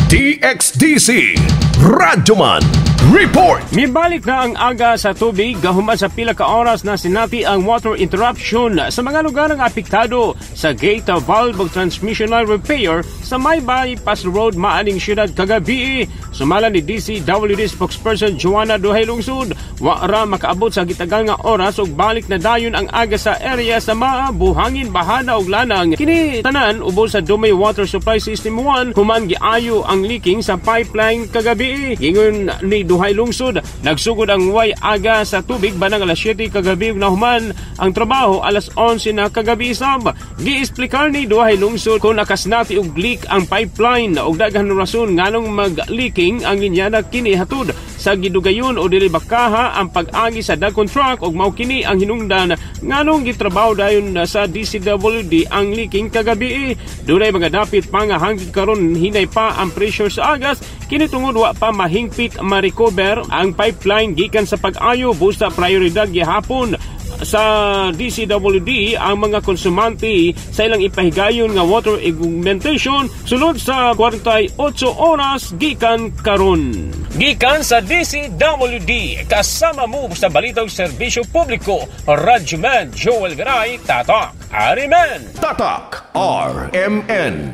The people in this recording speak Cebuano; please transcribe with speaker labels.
Speaker 1: DXDC Radyoman Report.
Speaker 2: Mibalik na ang aga sa tubig gahuman sa pila ka oras na sinati ang water interruption sa mga lugar nga apektado sa gate valve ug transmission line repair sa may bypass road maaning syudad kagabi. Sumala ni DCWD spokesperson Joanna Duhay Lungsod, wa ra makaabot sa gitagal nga oras ug balik na dayon ang aga sa area sa Maa, Buhangin, Bahana ug Lanang. Kini tanan ubos sa Dumay Water Supply System 1 human giayo ang leaking sa pipeline kagabi. Ingon ni Duhay Lungsod, nagsugod ang way aga sa tubig banang alas 7 kagabi ug nahuman ang trabaho alas 11 na kagabi sab. Giesplikar ni Duhay Lungsod kung nakasnati og leak ang pipeline ug daghan rason nganong mag-leaking ang linyana kini hatud sa gidugayon o dili bakaha ang pag-agi sa dagkong truck ug mao kini ang hinungdan nganong gitrabaho dayon sa DCWD ang leaking kagabi. Dunay mga dapit pa nga hangtod karon hinay pa ang pressure sa agas kini tungod wa pa mahingpit ma-recover ang pipeline gikan sa pag-ayo, busa prioridad gihapon sa DCWD ang mga konsumante sa ilang ipahigayon nga water augmentation sulod sa 48 oras gikan karon. Gikan sa DCWD, kasama mo sa balita ug serbisyo publiko, Radyoman Joel Garay, Tatak, RMN.
Speaker 1: Tatak RMN.